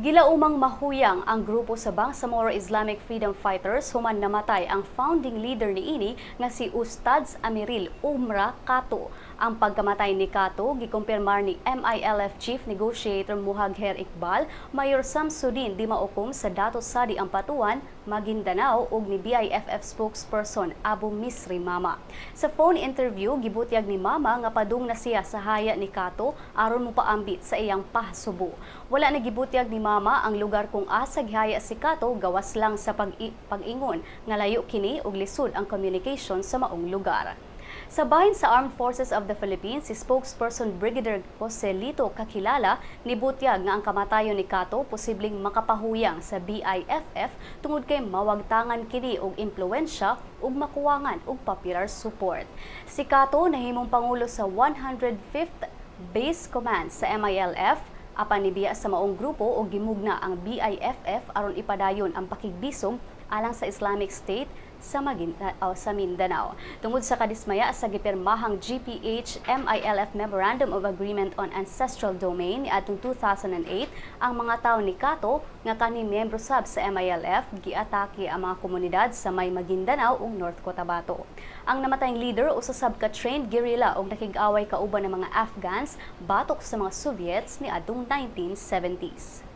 Gilaumang mahuyang ang grupo sa Bangsamoro Islamic Freedom Fighters human namatay ang founding leader niini nga si Ustadz Amiril Umra Kato. Ang pagkamatay ni Kato gikumpirmar ni MILF Chief Negotiator Muhagher Iqbal, Mayor Samsudin Dimaukom sa Dato Sadi Ampatuan, Maguindanao ug ni BIFF spokesperson Abu Misri Mama. Sa phone interview, gibutyag ni Mama nga padung na siya sa haya ni Kato aron mopaambit sa iyang pahasubo. Wala na gibutyag ni Mama ang lugar kung asa gihaya si Kato, gawas lang sa pag-ingon nga layo kini ug lisod ang communication sa maong lugar. Sa bahin sa Armed Forces of the Philippines, si spokesperson Brigadier Joselito Kakilala nibutyag nga ang kamatayon ni Kato posibleng makapahuyang sa BIFF tungod kay mawagtangan kini og impluwensya ug makuwangan og popular support. Si Kato nahimong pangulo sa 105th Base Command sa MILF apan nibiya sa maong grupo og gimugna ang BIFF aron ipadayon ang pakigbisog alang sa Islamic State sa Mindanao. Tungod sa kadismaya sa gipirmahang GPH MILF Memorandum of Agreement on Ancestral Domain niadtong 2008, ang mga tawo ni Kato nga kani miyembro sab sa MILF giatake ang mga komunidad sa may Maguindanao ug North Cotabato. Ang namatayng leader usa sab ka trained guerrilla ug nakig-away kauban ng mga Afghans batok sa mga Soviets niadtong 1970s.